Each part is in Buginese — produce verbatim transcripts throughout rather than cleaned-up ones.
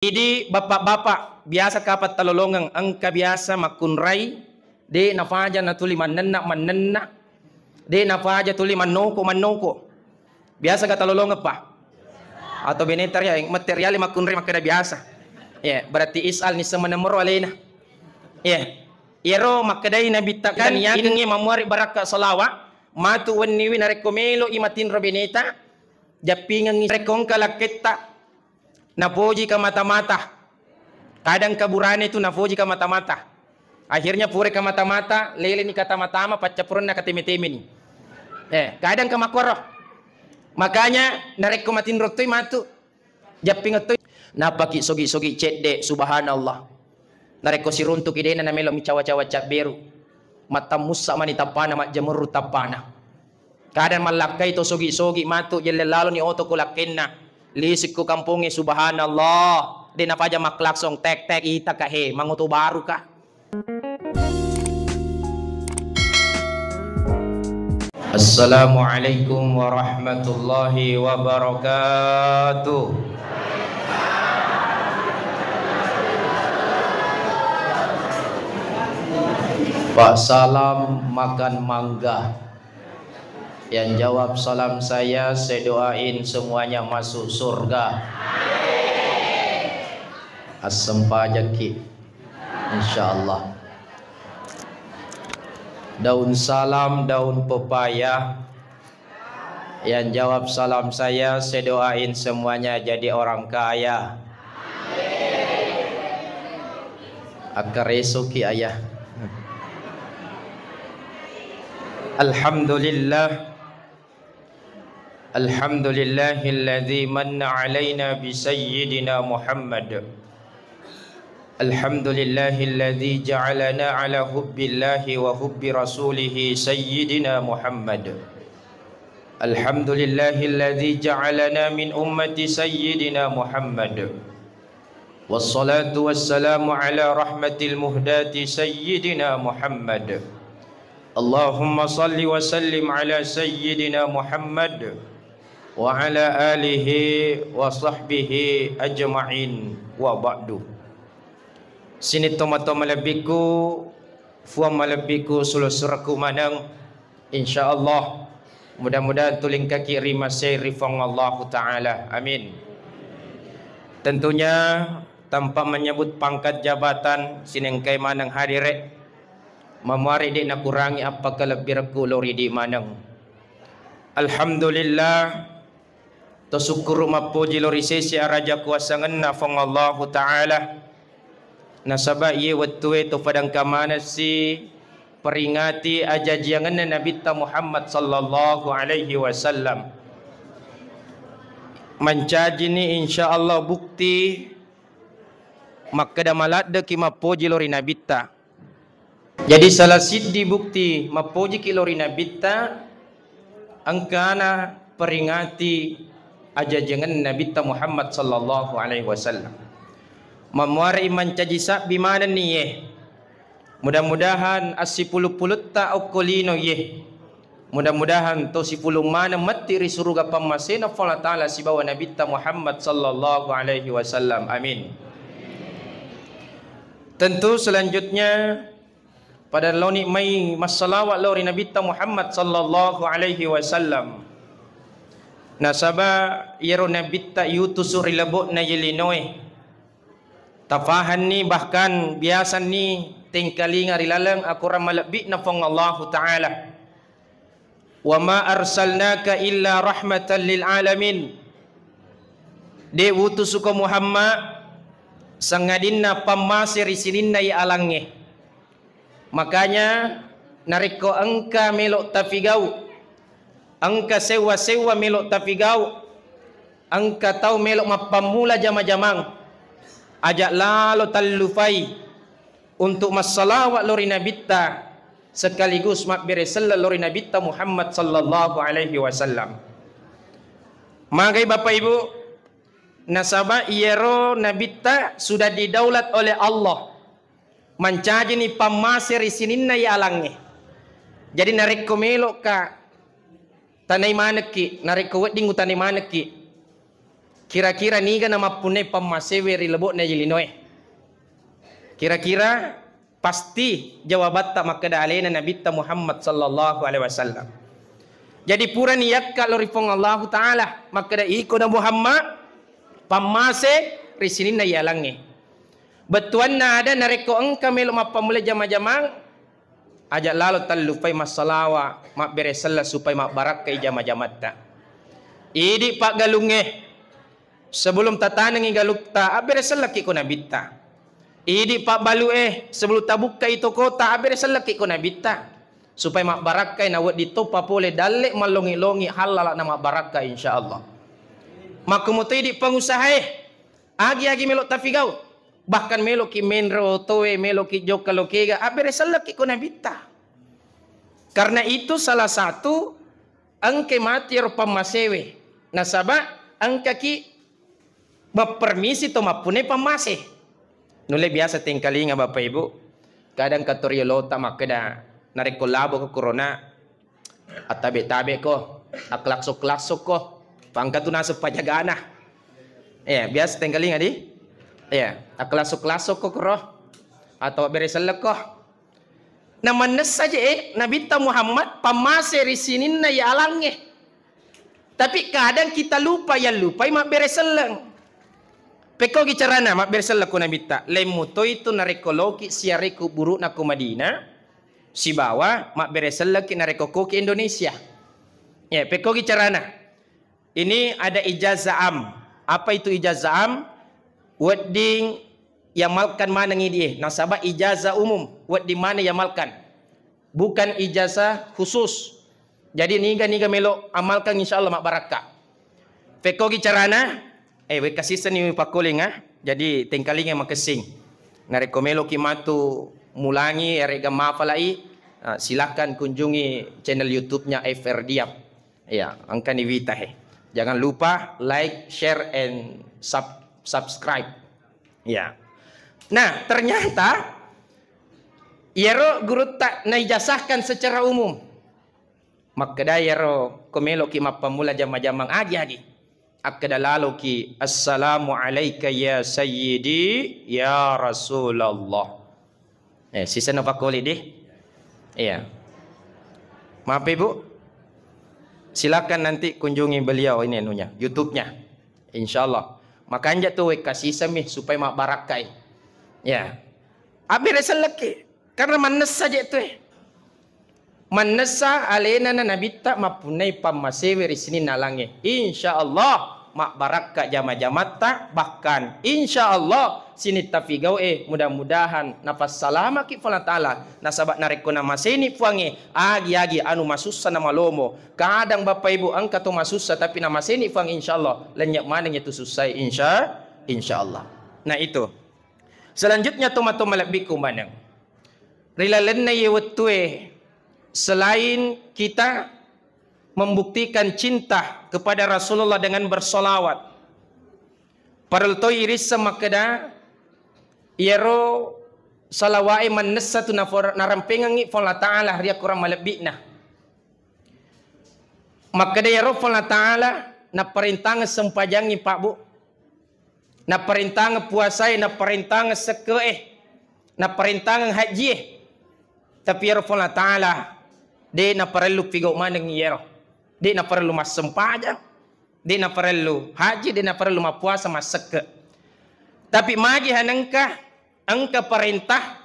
Idi bapak-bapak, biasa kapang talolongeng, engka biasa makkunrai, de nafaja natuli mannenna, mannenna, de nafaja tuli mannoko, mannoko. Biasa ga talolongeng, Pak? Atau beneta ria, mette riali makkunrai makkeda biasa. Ya, berarti is'al nisseng manemoro alena. Ya. Iyaro makkedai Nabitta kan, iyakengnge mamuari barakka salawa, matu wenniwi narekko melo i matinro beneta, jappingengngi rekko engka lakketta. Napoji ka mata-mata. Kadang ka burane tu napoji ka mata-mata. Akhirnya pura ka mata-mata, leleni ka tama-tama, paccappurenna ka teme-temeni. Eh, kadang ka makkoro. Makanya narekko matinro toi matu, jappingeng toi. Napaki sogi-sogi cedde, subhanallah. Narekko siruntuki dena namelo mi cawa-cawa cabberu. Mattammussa mani tappana, majjamerru tappana. Kadang mallakkai to sogi-sogi matu jelle laloni oto ko lakkenna. Lisik ko kampongnge, subhanallah. De napaja makklakson, tek, tek, ita ka he, mangoto baru ka. Assalamualaikum warahmatullahi wabarakatuh. Pak Salam makan mangga. Yang jawab salam saya, saya doain semuanya masuk surga. Assempajaki, insyaallah. Daun salam, daun pepaya. Yang jawab salam saya, saya doain semuanya jadi orang kaya. Akkaresoki, Ayah. Alhamdulillah. Alhamdulillahilladzi manna alaina bi sayyidina Muhammad. Alhamdulillahilladzi ja'alana ala hubbillahi wa hubbi rasulihi sayyidina Muhammad. Alhamdulillahilladzi ja'alana min ummati sayyidina Muhammad. Wassalatu wassalamu ala rahmatil muhdati sayyidina Muhammad. Allahumma salli wa sallim ala sayyidina Muhammad wa ala alihi wa sahbihi ajma'in, wa ba'du. Sining tomatoa malebbiku, fuang malebbiku, sulu-surekku maneng, insyaallah, mudah-mudahan tulingkaki rimasei ri Fuang Allahu Ta'ala. Amin. Tentunya tanpa menyebut pangkat jabatan, sinengkai maneng hadire, mamuari de nakurangi appakalebbirekku lao ri idi maneng. Alhamdulillah, to sukkuru mappoji lao ri sese araja kuasangenna Fuang Allahu Ta'ala. Nasaba iye wettue to padangka maneng si peringati ajajiangenna Nabitta Muhammad sallallahu alaihi wasallam. Mancajini insyaallah bukti makkeda maladdeki mappoji lao ri Nabitta. Jadi, salah siddi bukti mappojiki lao ri Nabitta, engkana peringati ajajiangenna Nabitta Muhammad sallallahu alaihi wasallam. Mamuarai mancaji sabbi manenni ye. Mudah-mudahan assipulung-pulutta okko lino ye. Mudah-mudahan to sipulung maneng metti ri suruga pammasena Fuang Allah Ta'ala sibawa Nabitta Muhammad sallallahu alaihi wasallam. Amin. Tentu selanjutnya pada laoni mai massalawat lao ri Nabitta Muhammad sallallahu alaihi wasallam. Nasaba iyaro Nabitta yutusu ri lebo'na ye linoe. Tafahanni, bahkan biasanni tengkalinga ri laleng akorang malebbi'na Fuang Allahu Ta'ala. "Wa ma arsalnaka illa rahmatan lil alamin." De utusuko Muhammad sangadinna pammase ri sininna ye alangnge. Makanya narekko engka melo tafigau, engka sewwa-sewwa melo tafigau, engka tau melo mappammula jama-jamang, aja lalo tallupai untuk massalawat lao ri Nabitta sekaligus mabbere selleng lao ri Nabitta Muhammad sallallahu alaihi wasallam. Magai Bapak Ibu, nasaba iyaro Nabitta sudah didaulat oleh Allah. Mancajini pammase ri sininna ye alangnge. Jadi narekko melo'ka tanai manekki, narekko wedding utanai manekki, Kira-kira niga namappunnai pammasewe ri lebo'na linoe? Kira-kira pasti jawabatta makkeda alena Nabitta Muhammad sallallahu alaihi wasallam. Jadi purani yakka lao ri Puang Allahu Ta'ala makkeda, "Iko na Muhammad, pammase ri sininna yalangnge." Bettuanna ada narekko engka melo mappammula jama-jamang, aja lalo tallupai massalawa, mabbere selleng supaya mabbarakkai jama-jamatta. Idi paggalungnge, sebelum tatanengi galutta, abbere sellekki ko Nabitta. Idi pabbalu'e, sebelum tabukkai tokota, abbere sellekki ko Nabitta. Supaya mabbarakkai nawedding toppa pole dalle mallongi-longi hallala na mabbarakka, insyaallah. Makkumoto idi pengusahae, agi-agi melo tafigau, bahkan meloki menro otoe, meloki jokka lokega, abbere sellekki ko Nabitta. Karena itu salah satu engke mati ero pammasewe, nasaba engkaki mappermisi to mappunai pammase. Nulle biasa tengkalinga Bapak Ibu, kadang katoriolota makkeda, narekko labo ke corona, attabe-tabe ko, aklakso-klakso ko, pangka tu naseng pajagana. Iya, biasa tengkalinga di? Iya, aklakso-klakso ko koro, atau bere sellek ko. Na mannessa je, eh, Nabitta Muhammad pammase ri sininna yalangnge. Tapi kadang kita lupa, yang lupai mabbere selleng. Pekkogi carana mabbere selleng ko Nabitta. Lemmu toi tu narekko loki siareku burukna ko Madinah, sibawa mabbere sellengki narekko koki Indonesia. Ya, pekkogi carana. Ini ada ijazah am. Apa itu ijazah am? Wedding yamalkan maneng idi, eh. Nasaba ijazah umum, wedding maneng yamalkan. Bukan ijazah khusus. Jadi niga-niga melo amalkan, insyaallah mabbarakka. Pekkogi carana, eh, wekka siseng ni pakkoling, ah. Jadi tengkalinga makessing. Narekko meloki matu mulangi, yarega mafalai, ah, silahkan kunjungi channel YouTube-nya F R Diap. Iya, engkani wita he. Jangan lupa like, share, and sub-, subscribe. Iya. Nah, ternyata iyaro gurutta naijazahkan secara umum. Makkeda iyaro ko meloki mappammula jama-jamang agi-agi. Akkeda laloki, "Assalamu alaika ya sayyidi ya Rasulullah." Eh, sisenna pakkoli di. Iya. Maaf, Ibu. Silakan nanti kunjungi beliau ini anunya, YouTube-nya. Insyaallah. Makanja tu wekka siseng mi supaya mabbarakkai. Ya. Abbere sellekki. Karena mannessa je tu, eh. Mannessa alena na Nabitta mappunnai pammasewe ri sininna yalangnge. Insyaallah mabbarakka jama-jamatta, bahkan insyaallah sining tafigau e mudah-mudahan napassalamaki Puang Allah Ta'ala. Nasaba narekko namaseni Puangnge, agi-agi anu masussa na malomo. Kadang Bapak Ibu engka to masussa tapi namaseni Puang, insyaallah lennye maneng itu sussae, insya, insyaallah. Nah itu. Selanjutnya to mato malebbiku maneng. Ri lalenna iye wettue, selain kita membuktikan cinta kepada Rasulullah dengan bersolawat, parellu toi irisseng makkeda, iyaro salawae mannessa tu nafor-, narampengengngi Puang Allah Ta'ala ri akorang malebbi'na. Makkeda iyaro Puang Allah Ta'ala napparentangeng sempajangngi, Pak, Bu. Napparentangeng puasae, napparentangeng sekke'e, napparentangeng hajjie. Tapi iyaro Puang Allah Ta'ala, de' naparellu pigau maneng iyaro. De' naparellu massempajang, de' naparellu haji, de' naparellu mappuasa, massekke'. Tapi magi hanengka, engka parentah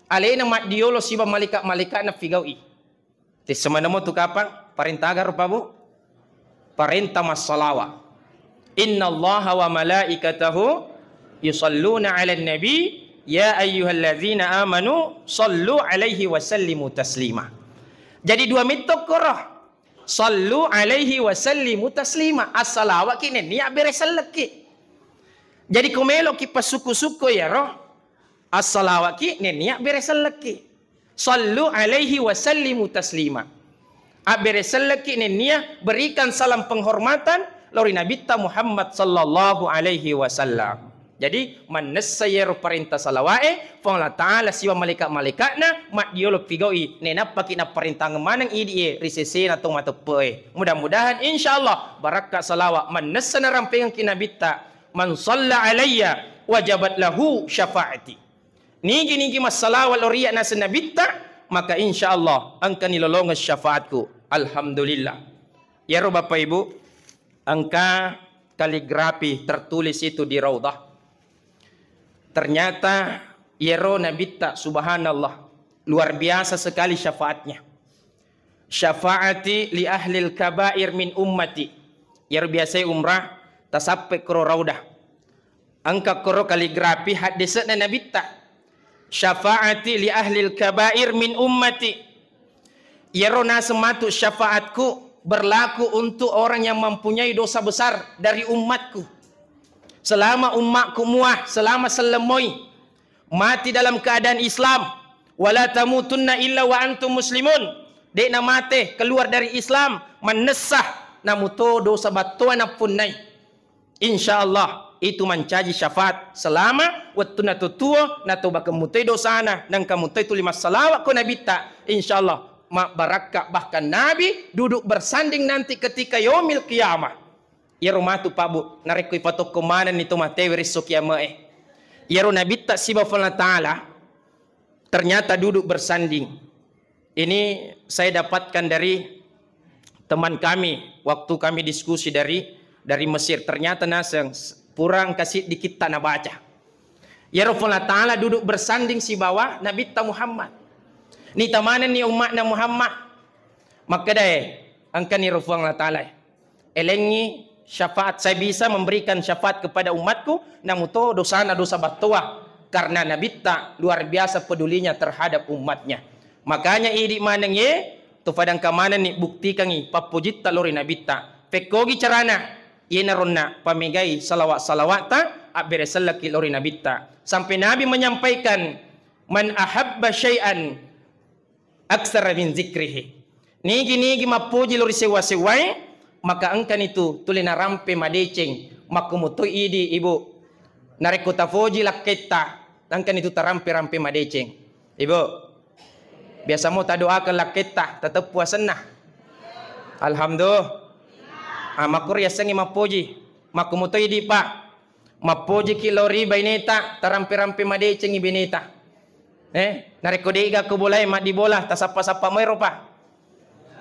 alena maddiolo siba malika-malika'na pigau'i. Tessa manemo tu kapang parenta aga rupa, Bu? Parenta massalawa. Innallaha wa malaikatahu yusalluna 'alan nabi, ya ayyuhalladzina amanu sallu 'alaihi wa sallimu taslima. Jadi dua metto koro. Sallu 'alaihi wa sallimu taslima. Assalawaki nennia bere sellekki. Jadi ko meloki pasukku-sukku iyaro, assalawaki nennia bere sellekki. Sallu 'alaihi wa sallimu taslima. Abbere sellekki nennia berikan salam penghormatan lao ri Nabitta Muhammad sallallahu alaihi wasallam. Jadi, mannessa yero parenta salawa'e, Puang Allah Ta'ala siba malaika-malaika'na maddiolo pigau'i, nenappaki napparentangeng maneng idi'e ri sesena to mateppe'e. Mudah-mudahan, insyaallah, barakka salawa mannessa narampengengki Nabitta, "Man shalla alayya wajabat lahu syafa'ati." Nigi-nigi massalawa lao ri iya naseng Nabitta, maka insyaallah engkani lolongeng syafaatku. Alhamdulillah. Yero Bapak Ibu, engka kaligrafi tertulis itu di Raudhah. Ternyata yero Nabitta, subhanallah, luar biasa sekali syafaatnya. "Syafaati li ahlil kabair min ummati." Yero biasai umrah, tasappe koro Raudhah. Engka koro kaligrafi haddese'na Nabitta. "Syafaati li ahlil kabair min ummati." Yero naseng matu syafaatku berlaku untuk orang yang mempunyai dosa besar dari umatku. Selama umatku mua, selama sellemmoi, mati dalam keadaan Islam, "Wala tamutunna illa wa antum muslimun." De'na mate keluar dari Islam, mannessa, namuto dosa battoa nappunnai. Insyaallah, itu mancaji syafaat selama wettunna to tuo, natobakeng mutoi dosana, nengka mutoi tuli massalawa ko Nabitta. Insyaallah, mabbarakka, bahkan Nabi duduk bersanding nanti ketika yaumil qiyamah. Iyaro matu, Pak, Bu, narekko ipatokko manenni to matewe ri esso kiame'e. Iyaro Nabitta siba Puang Allah Ta'ala ternyata duduk bersanding. Ini saya dapatkan dari teman kami waktu kami diskusi dari, dari Mesir. Ternyata naseng s-, purang kasiddi kitta nabaca. Iyaro Puang Allah Ta'ala duduk bersanding sibawa Nabitta Muhammad. Nita manenni umma'na Muhammad. Makkedae, engkani ro Puang Allah Ta'ala. Elengi syafaat, saya bisa memberikan syafaat kepada umatku, namuto dosana dosa battoa, karena Nabitta luar biasa pedulinya terhadap umatnya. Makanya idi maneng ye, to padangka manenni buktikangi pappojitta lori Nabitta. Pekkogi carana, yenaronna pamegai salawat-salawata, abbere sellaki lori Nabitta. Sampai Nabi menyampaikan, "Man ahabba syai'an aksara min zikrihi." Nigi-nigi mappoji lo ri sewwa-sewwae, maka engkani tu tuli narampe madeceng. Makkumutoi idi, Ibu. Narekko tafoji lakketta, engkani tu tarampe-rampe madeceng. Ibu, biasa mo tadoakeng lakketta, tateppu asenna. Alhamdulillah. Ah, makkuri yasengngi mappoji. Makkumutoi idi, Pak. Mappojiki lao ri baineta, tarampe-rampe madecengi beneta. Eh, narekko de'ga ko bolae, maddi bola, tasappa-sappa maero, Pak.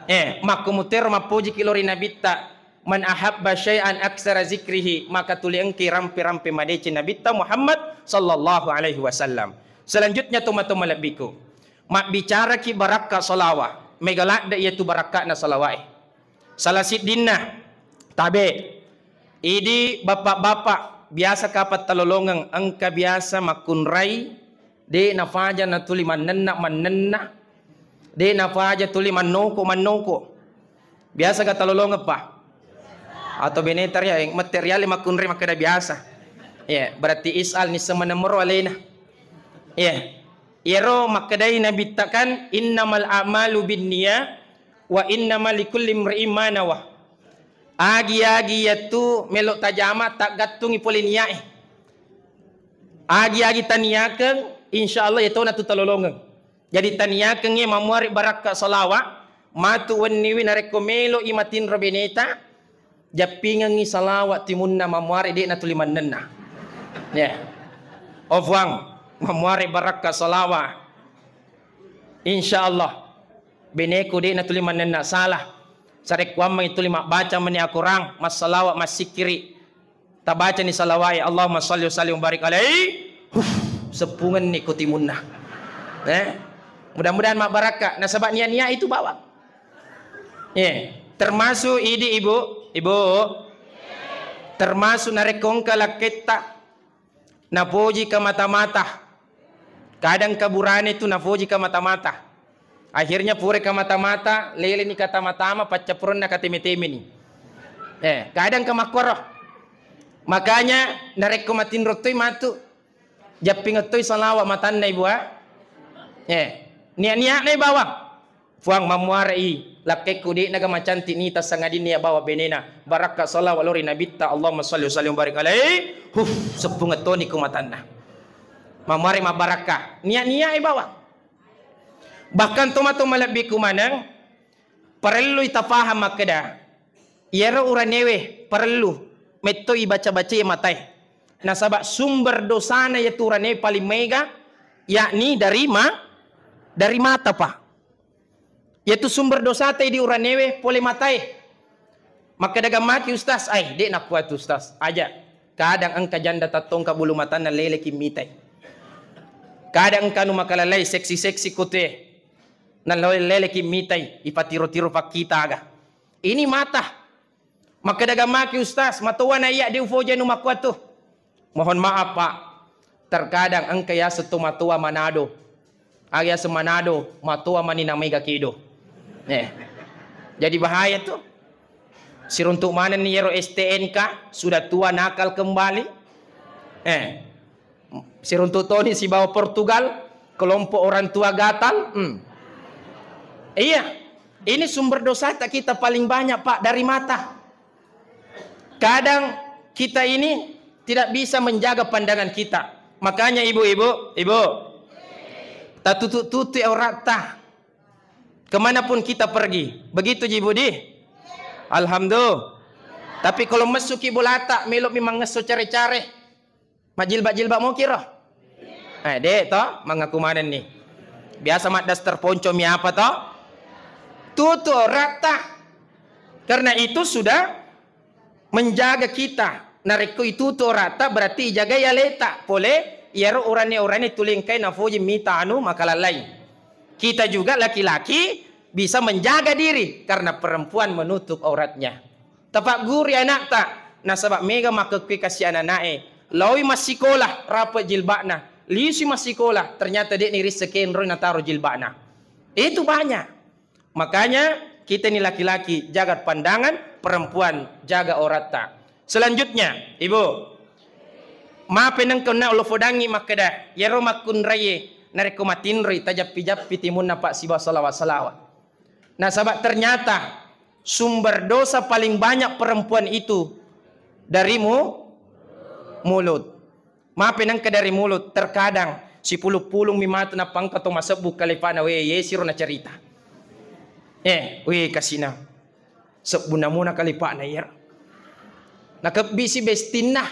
Eh, makkumutero mappojiki lao ri Nabitta, "Man ahabba syai'an aksara zikrihi," maka tuli engki rampe-rampe madeceng Nabitta Muhammad sallallahu alaihi wasallam. Selanjutnya, tomatoa malebbiku, mabbicaraki barakka salawa, mega ladde iyatu barakkana salawae. Salah siddinna, tabe. Idi bapak-bapak, biasa kapang talolongeng, engka biasa makkunrai, de nafaja natuli mannenna, mannenna, de nafaja tuli mannoko, mannoko. Biasa ga talolongeng, Pak? Atau beneta ria, eh, mette riale makkunrai makkeda biasa. Ya, berarti is'al nisseng manemmoro alena. Ya. Iyaro makkedai Nabitta kan, "Innamal a'malu binniyat, wa innama likulli imri'in ma nawa." Agi-agi yattu melo tajama, taggattungi pole niae. Agi-agi taniakeng, insyaallah yatona tu talolongeng. Jadi taniakengnge mamuare barakka salawa, matu wenniwi narekko melo i matinro beneta, jappingengngi salawa timunna mamuare de natuli mannenna. Ya. Oh Puang, mamuare barakka salawa. Insyaallah, beneku de natuli mannenna salah. Sarekkuammengngi tuli mabbaca meni Al-Quran, massalawa, massikkiri. Tabacani salawae, Allahumma salli wa sallim wa barik alaihi. Huh, seppungenni ko timunna. Eh? Mudah-mudahan mabbarakka. Nasaba nia-nia itu bawang. Eh, termasuk idi, Ibu, Ibu. Termasuk narekko engka lakketta napoji ka mata-mata. Kadang ka burane tu napoji ka mata-mata. Akhirnya pura ka mata-mata, leleni ka tama-tama, paccappurenna ka teme-temeni. Eh, kadang ka makkoro. Makanya narekko matinro toi matu, jappingettoi salawa matanna, Ibu, ah. Eh, nia-nia'na bawang. Puang, mammuarai Lakkekku de'naga macantik nita sangadinna iya bawa benena. Barakka salawat lao ri nabitta, Allahumma salli wa sallim wa barik alaihi. Huh, seppungettoni ku matanna. Mamari mabbarakka. Nia-nia e bawang. Bahkan tomatoa malebbiku maneng, parellui tafaham makkeda, iyaro uranewe parellu mettoi baca-bacai matae. Nasaba sumber dosana iyatu uranewe paling maega, yakni dari ma-, dari mata, Pak. Iyatu sumber dosata di uranewe pole matae. Makkeda gammaki, Ustaz, ai, de' nakuatu, Ustaz. Aja. Kadang engka janda tattongka bulu matanna leleki mitai. Kadang engka anu makalalai seksi-seksi kotue. Na lo-, leleki mitai, ipatiro-tiro pakkita aga. Ini mata. Makkeda gammaki, Ustaz, matoa na iya de' ufoje anu makkuatu. Mohon maaf, Pak. Terkadang engka yaseng tomatoa Manado. Aga yaseng Manado, matoa mani na maega kedo. Eh. Jadi bahaya tuh. Siruntuk manenni yero S T N K, sudah tua nakal kembali. Eh. Siruntuk toni sibawa Portugal, kelompok orang tua gatal. Hmm. Iya. Ini sumber dosata kita paling banyak, Pak, dari mata. Kadang kita ini tidak bisa menjaga pandangan kita. Makanya ibu-ibu, ibu, tatutu-tutu auratta. Kemanapun kita pergi. Begitu ji, Budi? Alhamdulillah. Tapi kalau mesuki bolata, melo mi mangesso care-care. Majilbab-jilbab moki ro? Eh, de' to, mangaku manenni. Biasa maddaster ponco mi apa to? Tutu auratta. Karena itu sudah menjaga kita. Narekko itutu auratta, berarti ijagai aleta. Pole, iyaro urane-urane tulengkai nafoji mita anu makalallai. Kita juga laki-laki bisa menjaga diri karena perempuan menutup auratnya. Tapagguri anakta, nasaba mega makkekkue kasi ananae. Laoi massikola, rape jilbabna. Lisui massikola, ternyata de'ni risseng kenroi nataro jilbabna. Itu banyak. Makanya kita ini laki-laki jaga pandangan, perempuan jaga auratta. Selanjutnya, Ibu, mape nengka onna uloffodangi makkeda, iyaro makkunraie narekko matinroi tajappi-jappi timunna, Pak, sibawa salawat-salawat. Nasaba ternyata sumber dosa paling banyak perempuan itu dari mu-, mulut. Mape nengka dari mulut, terkadang sipulung-pulung mi matu nappa engka to masebbu kalipana, we, yesiro nacerita. Eh, we, kasina. Sebbu namuna kalipana iyaro. Nakebbisi bestinna.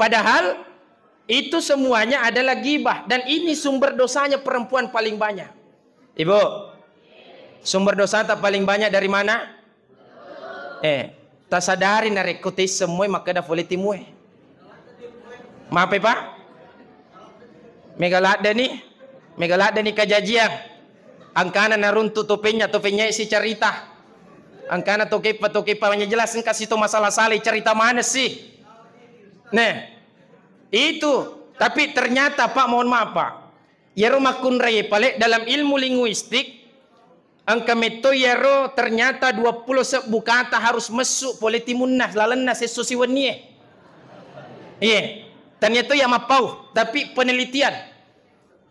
Padahal itu semuanya adalah gibah dan ini sumber dosanya perempuan paling banyak. Ibu, sumber dosata paling banyak dari mana? Eh, tasadari narekko tessemmoi makkeda fole timue. Mape, Pak? Mega laddeni, mega laddeni kajajiang. Angkana naruntu topengnya, topengnya isi cerita. Angkana tokeppa, tokeppa hanya jelas engka sito masalah salai cerita mana sih? Nah, itu. Tapi ternyata, Pak, mohon maaf, Pak. Iyaro makkunrai pale dalam ilmu linguistik, engka metto iyaro ternyata dua puluh sebbu kata harus messu pole timunna lalenna sesso siwennie. Iye, tania to iya mappau, tapi penelitian.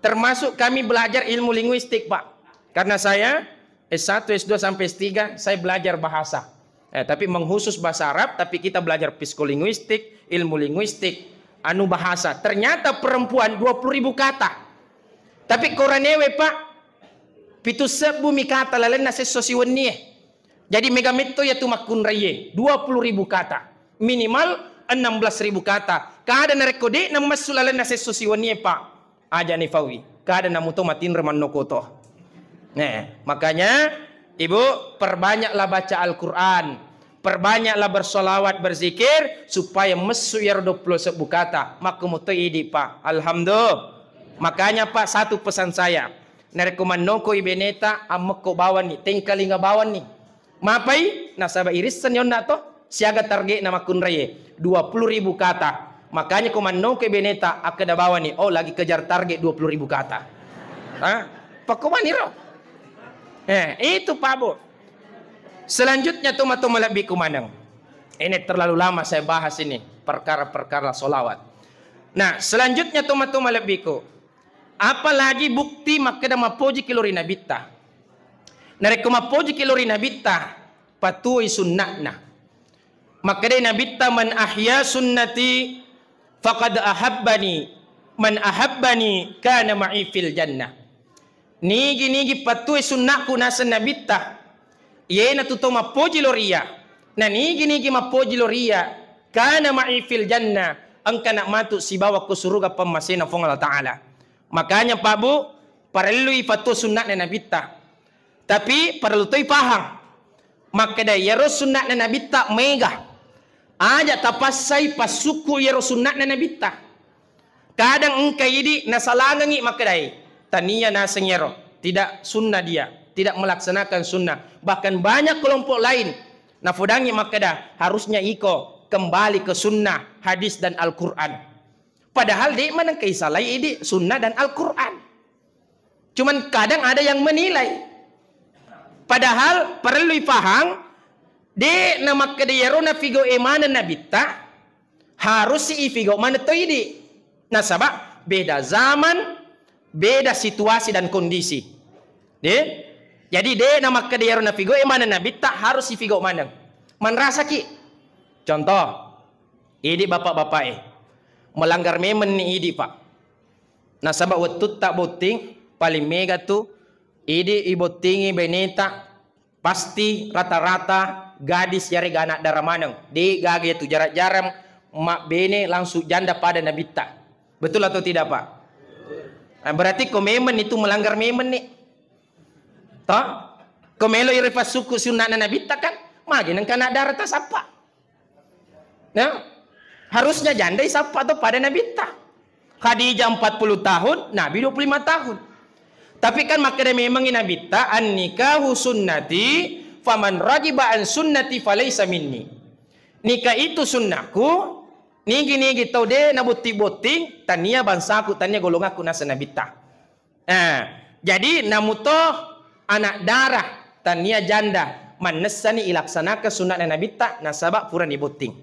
Termasuk kami belajar ilmu linguistik, Pak. Karena saya S satu, S dua sampai S tiga, saya belajar bahasa. Eh, tapi mengkhusus bahasa Arab, tapi kita belajar psikolinguistik, ilmu linguistik, anu bahasa. Ternyata perempuan dua puluh ribu kata. Tapi koranewe, Pak, pitu sebbu mi kata lalenna sesso siwennie. Jadi mega metto iya tu makkunraie, dua puluh ribu kata. Minimal enam belas ribu kata. Kada narekko de' namessu lalenna sesso siwennie, Pak. Aja ni fawi. Kada namuto matinro mannoko to. Nah, makanya Ibu, perbanyaklah baca Al-Quran, perbanyaklah bersolawat, berzikir, supaya messu iyaro dua puluh sebbu kata. Makko muto idi, Pak. Alhamdulillah. Makanya, Pak, satu pesan saya. Narekko mannoko ibeneta, ammekko bawanni, tengkalinga bawanni. Mapai, nasaba irissenni onna to, siaga targetna makkunraie, dua puluh ribu kata. Makanya ko mannoko ibeneta, akkeda bawanni, oh, lagi kejar target dua puluh ribu kata. Hah? Pakko maniro. Eh, itu, Pak, Bu. Selanjutnya, tomatoa malebbiku maneng. Ini terlalu lama saya bahas ini, perkara-perkara solawat. Nah, selanjutnya, tomatoa malebbiku. Apalagi bukti makkeda mappoji ki lao ri Nabitta. Narekko mappojiki lao ri Nabitta, patuoi sunna'na. Makkedai Nabitta, "Man ahya sunnati faqad ahabbani, man ahabbani kana ma'i fil jannah." Nigi-nigi patuoi sunna'ku naseng Nabitta, iyanatu to mappoji lao ri iyya. Na nigi-nigi mappoji lao ri iyya, kana ma'i fil jannah, engkana matu sibawa ko suruga pammasena Puang Allah Ta'ala. Makanya, Pak Bu, parellui patuo sunna'na Nabitta. Tapi parellu toi pahang. Makkeda iyaro sunna'na Nabitta mega. Aja tapassai passukku iyaro sunna'na Nabitta. Kadang engka idi nasalangengi makkedai, "Tania naseng iyaro, tidak sunnah dia, tidak melaksanakan sunnah." Bahkan banyak kelompok lain nafodangi makkeda, "Harusnya iko kembali ke sunnah, hadis dan Al-Quran." Padahal de manengka isalai idi sunnah dan Al-Quran. Cuman kadang ada yang menilai. Padahal parellui pahang, de namakkeda iyaro nafigau e maneng Nabitta, harus si ifigau maneng to idi. Nasaba beda zaman, beda situasi dan kondisi. De? Jadi de namakkeda iyaro nafigau e maneng Nabitta, harus ifigau maneng. Manrasaki. Contoh, idi bapak-bapak e. Melanggar memeng ni idi, Pak. Nasaba wettutta botting, paling mega tu idi ibottingi beneta, pasti rata-rata gadis yarega anak dara maneng. De gaga tu jarang-jarang mabbene langsung janda pada Nabitta. Betul atau tidak, Pak? Nah, berarti ko memeng itu melanggar memeng ni. Toh? Ko melo iri passukku sunnahna Nabitta kan? Magi nengka anak dara tasappa. Nah, harusnya janda isappa to pada Nabitta. Khadijah empat puluh tahun, Nabi dua puluh lima tahun. Tapi kan makkeda memangi Nabitta, "An-nikahu sunnati, faman ragiba an sunnati falaisa minni." Nikah itu sunnahku, nigi-nigi tau de nabotting-botting, tania bangsaku, tania golonganku, naseng Nabitta. Nah, jadi namuto anak dara, tania janda, mannessani ilaksanakan sunnahna Nabitta, nasaba purani botting.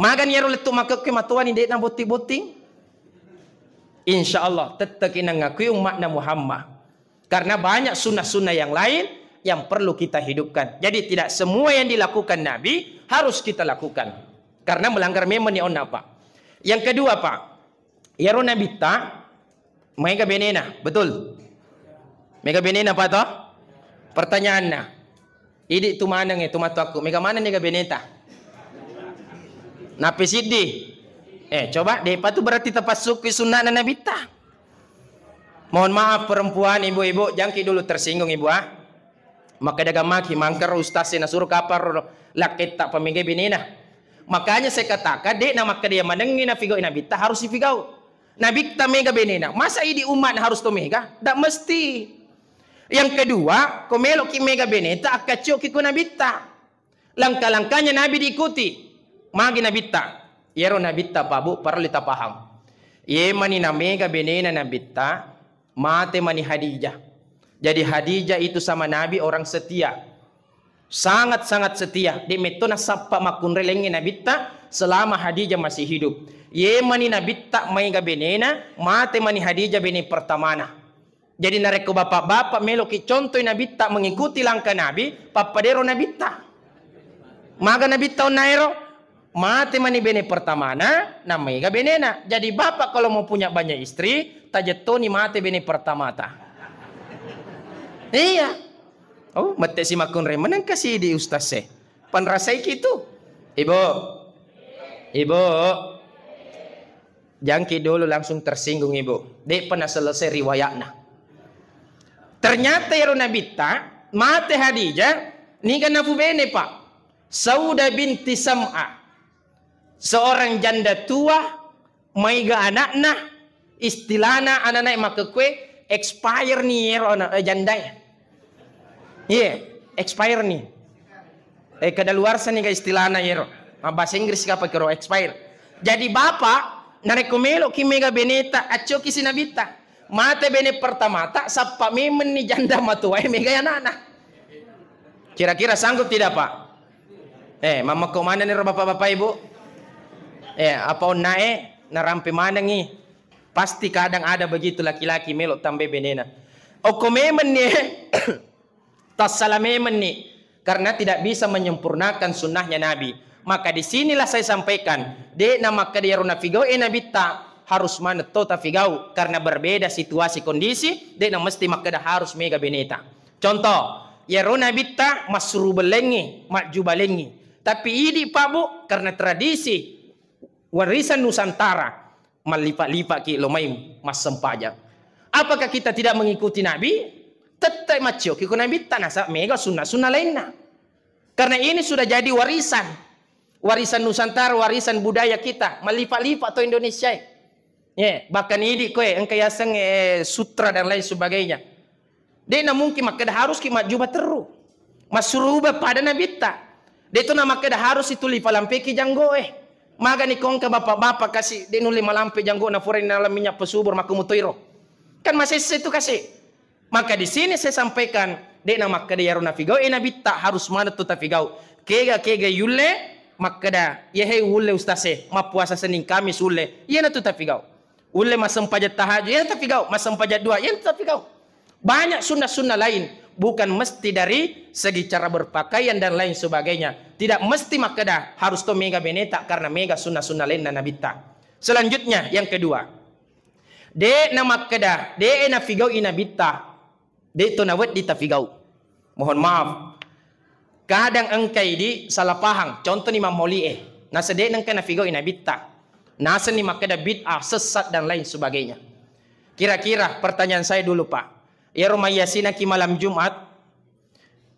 Magani iyaro lettu makkekke matoani de nabotting-botting? Insya Allah, tetteki nangakui ummatna Muhammad. Karena banyak sunnah-sunnah yang lain yang perlu kita hidupkan. Jadi tidak semua yang dilakukan Nabi harus kita lakukan. Karena melanggar memang ni onna, Pak. Yang kedua, Pak, iyaro Nabitta maega benena, betul? Mega benena, Pak, toh? Pertanyaanna, idi tu maneng e, tu matu aku, mega maneng niga beneta? Nappe siddi? Eh, coba, depa tu berarti tapassukki sunnahna Nabitta. Mohon maaf perempuan, ibu-ibu, jangki dulu tersinggung, Ibu, ah. Makkeda gammaki, mangkero ustaz e nasuro kapang ro lakketta pa mega benena. Makanya saya katakan, de na makkeda manengngi nafigau Nabitta harus ifigau. Nabitta mega benena. Masa idi umatna harus to mega? Ndak mesti. Yang kedua, ko meloki mega beneta, akkacioki ko Nabitta. Langkah-langkahnya Nabi diikuti. Magi Nabitta? Iyaro Nabitta, Pak Bu, parellu tapahang. Yemani namega benena Nabitta, mate mani Khadijah. Jadi Khadijah itu sama Nabi orang setia. Sangat-sangat setia. De metto nasappa makkunrai laingnge Nabitta selama Khadijah masih hidup. Yemani Nabitta maega benena, mate mani Khadijah bene pertamana. Jadi narekko bapak-bapak meloki contoi Nabitta, mengikuti langkah Nabi, pappadero Nabitta. Maga Nabitta onnaero? Mate mani bene pertamana, namaega benena. Jadi bapak kalau mau punya banyak istri, tajettoni mate bene pertamata. Iya. Oh, mette si makkunrai meneng kasi di ustaz e. Panrasaiki tu. Ibu. Ibu. Jangki dulu langsung tersinggung ibu. De'pa naselesai riwayatna. Ternyata ero Nabitta, mate Khadijah, niga nafu bene, Pak. Sauda binti Sam'ah. Seorang janda tua, maiga anakna, istilahna anakna makkekue, expire ni ero anak, eh, jandae. Iya, expire ni. Eh, kadaluarsa ni ga istilahna ero. Ma bahasa Inggris ka apa kero expire. Jadi bapak, narekko meloki mega beneta, accoki si Nabitta. Mate bene pertamata, sappa memeng ni janda matoae mega anakna. Kira-kira sanggup tidak, Pak? Eh, mammekko maneng ni ro bapak-bapak, Ibu? Eh, apa onnae narampe manengi? Pasti kadang ada begitu laki-laki melo tambai benena. Okko memeng ni, eh. Tassala memenni karena tidak bisa menyempurnakan sunnahnya Nabi. Maka di sinilah saya sampaikan, de'na makkeda iyaro nafigau e Nabitta harus manetto tafigau karena berbeda situasi kondisi, de'na mesti makkeda harus mega beneta. Contoh, iyaro Nabitta massuru belengi, majju balengi. Tapi idi Pak Bu, karena tradisi warisan Nusantara, mallipa-lipaki lo mai massempajang. Apakah kita tidak mengikuti Nabi? Tette maccio ki ko Nabitta, nasa mega sunna-sunna lainna. Karena ini sudah jadi warisan. Warisan Nusantara, warisan budaya kita. Mallipa-lipa to Indonesia e. Ye, bahkan idi koe engka yaseng, eh, sutra dan lain sebagainya. De'na mungkin makkeda harus ki majjuba terru. Massuruba pada Nabitta. De'to na makkeda harus itu lipa lampeki janggo e. Magani kongka bapak-bapak kasi de nulle malampe janggo na fura naleng minyak pesubur makku mutoiro. Kan masesse itu kasi. Maka di sini saya sampaikan, de'na makkeda iyaro nafigau e Nabitta harus maneng tu tafigau. Kega-kega yulle makkeda, "Yehe ulle ustaz e, mappuasa Senin Kamis ulle." Iyana tu tafigau. Ulle massempajang tahajud, iyana tafigau. Massempajang dua, iyana tafigau. Banyak sunnah-sunnah lain, bukan mesti dari segi cara berpakaian dan lain sebagainya. Tidak mesti makkeda harus to mega beneta karena mega sunnah-sunnah lainna Nabitta. Selanjutnya, yang kedua, de'na makkeda, de'e nafigau i Nabitta, de'to nawedding tafigau. Mohon maaf. Kadang engkai di salah paham. Contoh ni mammauli e. Nasa de'na engka nafigau i Nabitta. Nasenni makkeda bid'ah, sesat dan lain sebagainya. Kira-kira pertanyaan saya dulu, Pak. Iyaro mayyasinaki malam Jumat,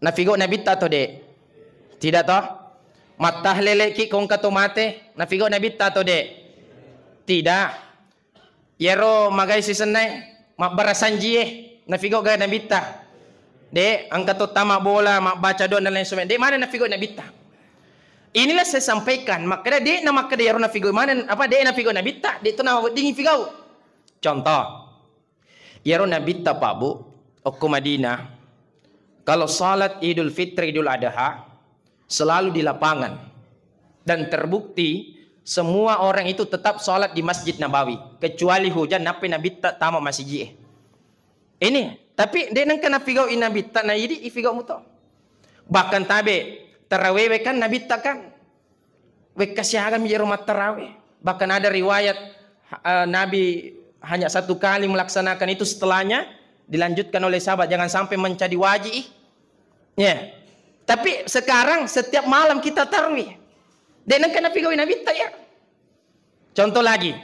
nafigau Nabitta atau de'? Tidak toh? Mattahleleki kongka to mate, nafigau Nabitta atau de'? Tidak. Iyaro magai sisennae, mabbarasanjie, nafigau ga Nabitta? De', engka to tama bola, mabbaca doa dan lain sebagainya. De' mana nafigau Nabitta? Inilah saya sampaikan, makkeda de'na makkeda iyaro nafigau mana, apa de'e nafigau Nabitta, de'to naweddingi figau. Contoh, iyaro Nabitta Pak Bu, okko Madinah, kalau salat Idul Fitri, Idul Adha, selalu di lapangan. Dan terbukti, semua orang itu tetap salat di Masjid Nabawi, kecuali hujan, nappai Nabitta tama masiji e. Ini, tapi de' nengka nafigau i Nabitta, na idi ifigau muto. Bahkan tabe, tarawewe kan Nabitta kan. Wekka siaga mi iyaro mattarawe. Bahkan ada riwayat, eh, Nabi hanya satu kali melaksanakan itu, setelahnya dilanjutkan oleh sahabat, jangan sampai menjadi wajib. Ya. Tapi sekarang setiap malam kita tarwih. De' nengka nafigau i Nabitta ya. Contoh lagi.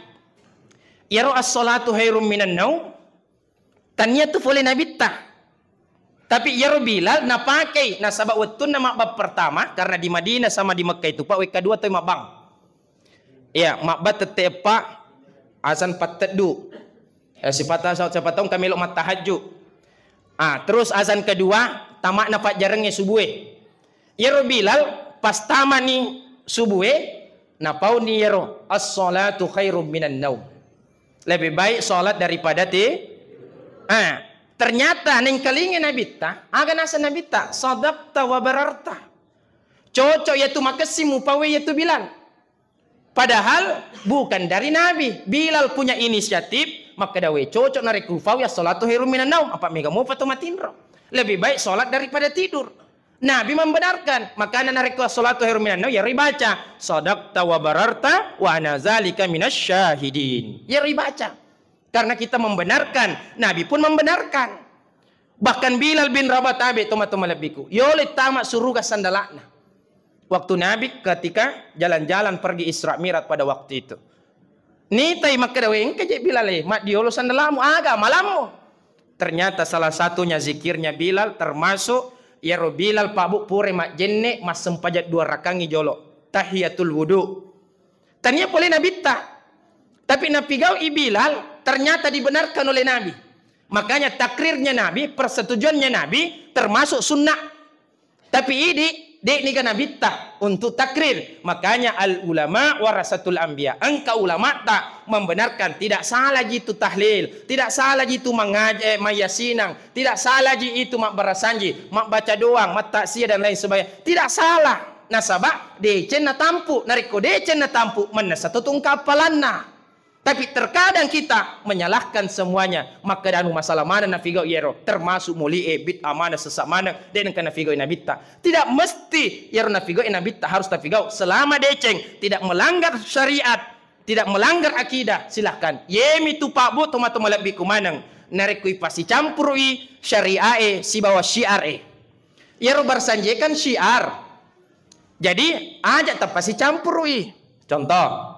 Iyaro as-salatu khairum minan naum. Tania tu fole Nabitta. Tapi iyaro Bilal napakei, nasaba wettunna mabbang pertama, karena di Madinah sama di Mekah itu, Pak, wekka dua toi mabbang. Iya, mabbang tette eppa, azan patteddu. Eh, sipata, siapa tahu kami lo mattahajju. Ah, terus azan kedua, tamakna pajjarengnge subue. Iyaro Bilal pas tamani subue, napauni iyaro, "As-salatu khairum minan naum." Lebih baik salat daripada ti-, ah, ternyata nengkalinga Nabitta, aga naseng Nabitta, "Sadaqta wa bararta." Cocok iyatu makessing mupawe iyatu Bilal. Padahal bukan dari Nabi. Bilal punya inisiatif, makkeda, "We, cocok narekko ufawi as-salatu khairum minan naum, apa mega mupa to matinro. Lebih baik salat daripada tidur." Nabi membenarkan, makanya narekko as-salatu khairum minan naum, ya ribaca, "Sadaqta wa bararta wa ana zalika minasy syahidin." Ya ribaca. Karena kita membenarkan, Nabi pun membenarkan. Bahkan Bilal bin Rabah tabe, toma-toma lebbiku. Yole tama suruga sandalakna. Waktu Nabi ketika jalan-jalan pergi Isra Mi'raj pada waktu itu. Nitai makkeda, "We, engka je Bilal e, maddiolo sandalamu, aga malammu." Ternyata salah satunya zikirnya Bilal, termasuk iyaro Bilal Pak Bu pura majjenne massempajang dua rakangi jolo. Tahiyatul wudu. Tania pole Nabitta. Tapi napigau i Bilal, ternyata dibenarkan oleh Nabi. Makanya takrirnya Nabi, persetujuannya Nabi, termasuk sunnah. Tapi idi, de' niga Nabitta untuk takrir. Makanya al ulama warasatul anbiya. Engka ulama ta membenarkan, tidak salah ji itu tahlil, tidak salah ji itu mangaj-, eh, mayyasinang, tidak salah ji itu mabbarasanji, mabbaca doang, mattaksiah dan lain sebagainya. Tidak salah. Nasaba deceng natampu. Narekko deceng natampu, mennessa to tungka appalanna. Tapi terkadang kita menyalahkan semuanya. Makkeda anu masalah maneng nafigau iyaro, termasuk muli'e, bid'ah maneng, sesat maneng, de' nengka nafigau nabitta. Tidak mesti iyaro nafigau nabitta harus tafigau selama deceng, tidak melanggar syariat, tidak melanggar akidah, silahkan. Yemi tu Pak Bu, tomatoa malebbiku maneng. Narekko ipasicampuru'i syariae sibawa syiar e. Iyaro barasanjie kan syiar. Jadi, aja tapasicampurui. Contoh,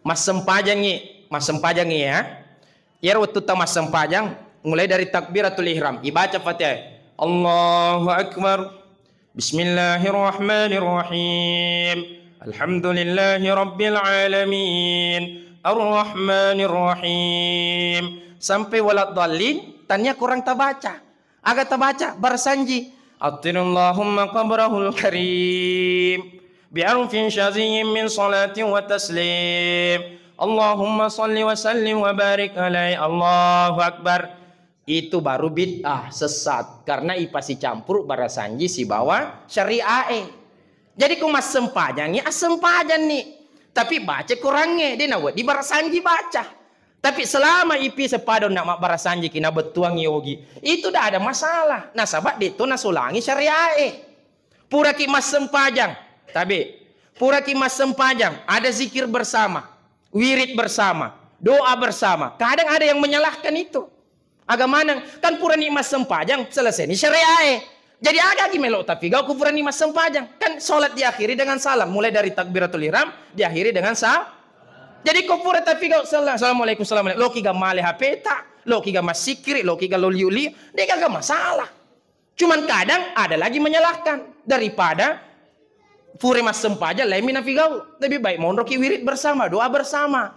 massempajangngi, massempajangngi ya. Iyaro wettutta massempajang, mulai dari takbiratul ihram, ibaca Fatihah. Allahu Akbar. Bismillahirrahmanirrahim. Alhamdulillahi rabbil alamin. Arrahmanirrahim. Sampai waladdallin, tania kurang tabaca. Aga tabaca, barasanji. Attirillahumma qabrahul karim. Bi'arfin syaziyyin min salatin wa taslim. Allahumma salli wa sallim wa barik alaih. Allahu Akbar. Itu baru bid'ah, sesat. Karena ipasicampur barasanji sibawa syariae. Jadi ko massempajangngi, assempajanni. Tapi baca Qurangnge, de' nawedding barasanji baca. Tapi selama ipi sepadonna mabbarasanjiki nabettuangngi ogi, itu tidak ada masalah. Nasaba de' to nasolangi syariae. Puraki massempajang, tabe. Puraki massempajang, ada zikir bersama, wirid bersama, doa bersama. Kadang ada yang menyalahkan itu. Aga maneng, kan purani massempajang, selesai ni syariae. Jadi aga gi melo tapigau ku purani massempajang? Kan sholat diakhiri dengan salam, mulai dari takbiratul ihram diakhiri dengan sa-, jadi ko pura tapigau sala-, assalamualaikum, assalamualaikum, loki ga male H P ta, loki ga massikiri, loki ga loliu-liu, de' gaga masalah. Cuman kadang ada lagi menyalahkan daripada pura massempajang lain minafigau. Lebih baik monroki wirid bersama, doa bersama.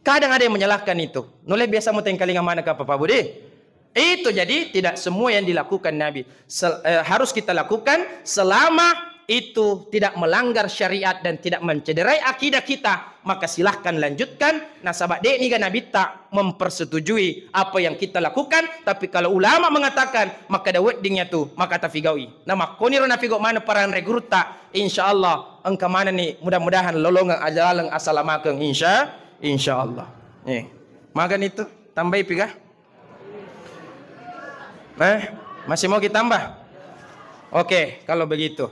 Kadang ada yang menyalahkan itu. Nulle biasa mutengkalinga maneng ka Papa Budi. Itu jadi tidak semua yang dilakukan Nabi sel-, eh, harus kita lakukan selama itu tidak melanggar syariat dan tidak mencederai akidah kita, maka silahkan lanjutkan. Nasaba de' niga nabitta mempersetujui apa yang kita lakukan, tapi kalau ulama mengatakan, maka da wedding yatu, maka tafigaui. Nah, makkoniro nafigau maneng paranre gurutta, insya Allah engka manenni, mudah-mudahan lolongeng aja laleng asalamakeng, insya, insya Allah. Eh, magan itu, tambahi piga? Eh, masih mau kita tambah? Oke, kalau begitu.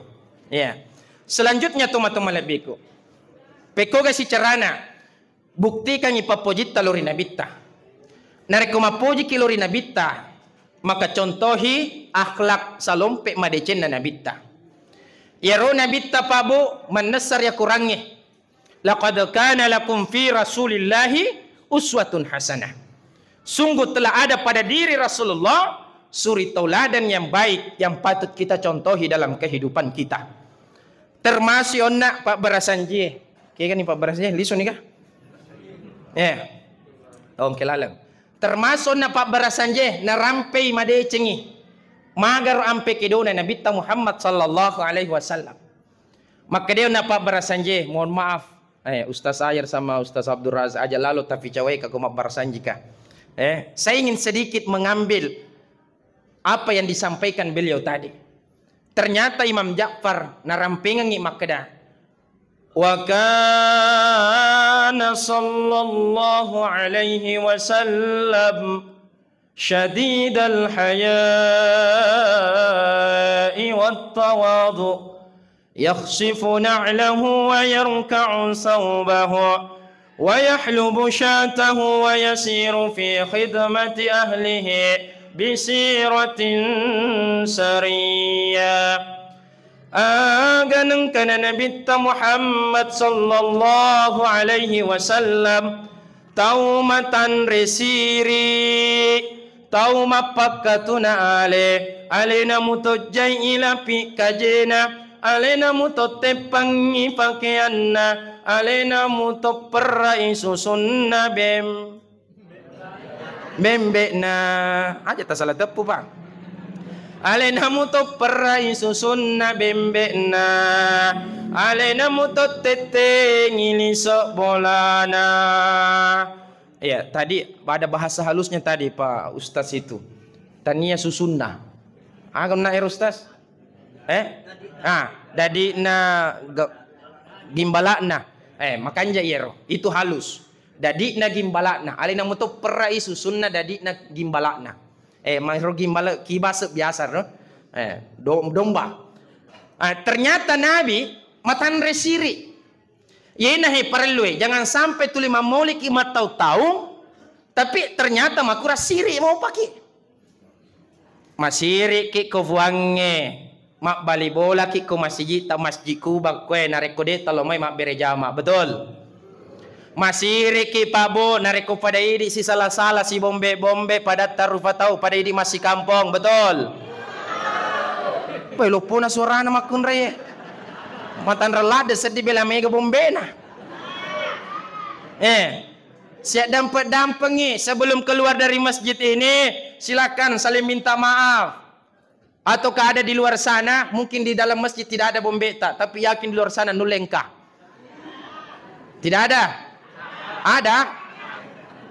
Iya. Selanjutnya, tomatoa malebbiku. Pekkoga si carana, buktikangngi pappojitta lao ri nabitta. Narekko mappojiki lao ri nabitta, maka contohi akhlak salompe madecenna nabitta. Iyaro nabitta, Pak Bu, mannessa ri Akorangnge. Laqad kana lakum fi Rasulillahi uswatun hasanah. Sungguh telah ada pada diri Rasulullah suri tauladan yang baik yang patut kita contohi dalam kehidupan kita. Termasuk onna pabbarasanjie. Kegani pabbarasanjie, lisu nika? Eh. Ongke laleng. Termasuk onna pabbarasanjie narampei madecengi. Magaro ampe kedona Nabitta Muhammad sallallahu alaihi wasallam. Makkedai onna pabbarasanjie, mohon maaf, eh, Ustaz Ayer sama Ustaz Abdul Razak, aja lalo taficawai ka ko mabbarasanjika. Eh, saya ingin sedikit mengambil apa yang disampaikan beliau tadi. Ternyata Imam Ja'far narampengengngi makkeda, wa kana sallallahu alaihi wasallam syadidal haya'i wat tawadu, yakhsifu na'lahu wa yarka'u thawbahu, wa yahlubu syatahu, wa yasiru fi khidmati ahlihi bisiratin sariyah. Aga nengkana Nabitta Muhammad sallallahu alaihi wasallam tau matanre siri, tau mappakkatuna ale, alena mutojjai ilapi kajena, alena mutotteppangngi pakeanna, alena mutopperrai susunna bem-, bembe'na. Aja tasala teppu, Pak. Alena mutopperrai susunna bembe'na, alena mutottettengi liso bolana. Iya, tadi ada bahasa halusnya tadi, Pak Ustaz itu. Tania susunna. Aga na ero, Ustaz? Eh? Ah, dadi na ge-, gimbalakna. Eh, makanja iyaro. Itu halus. Dadi'na gimbala'na. Alena muto perra'i susunna dadi'na gimbala'na. Eh, maero gimbala' kibas biasa, no? Eh, do-, domba. Ah, ternyata Nabi matanre siri'. Yena he parellue, jangan sampai tuli mammoliki mattau-tau, tapi ternyata makura siri' maupaki. Masiriki ko Fuangnge, mabbali bolaki ko masijita, Masjid Kuba koe, narekko de' talo mai mabbere jama, betul? Masiriki Pak Bu, narekko pada idi sisala-sala, sibombe-bombe, pada tarufa tau, pada idi massikampong, betul? Poi loppona suarana makkunrai. Matanre ladde seddi bela mega bombena. Eh, siap dampeng-dampengi sebelum keluar dari masjid ini, silakan saling minta maaf. Ataukah ada di luar sana, mungkin di dalam masjid tidak ada bombeta, tapi yakin di luar sana nulle engka. Tidak ada? Ada?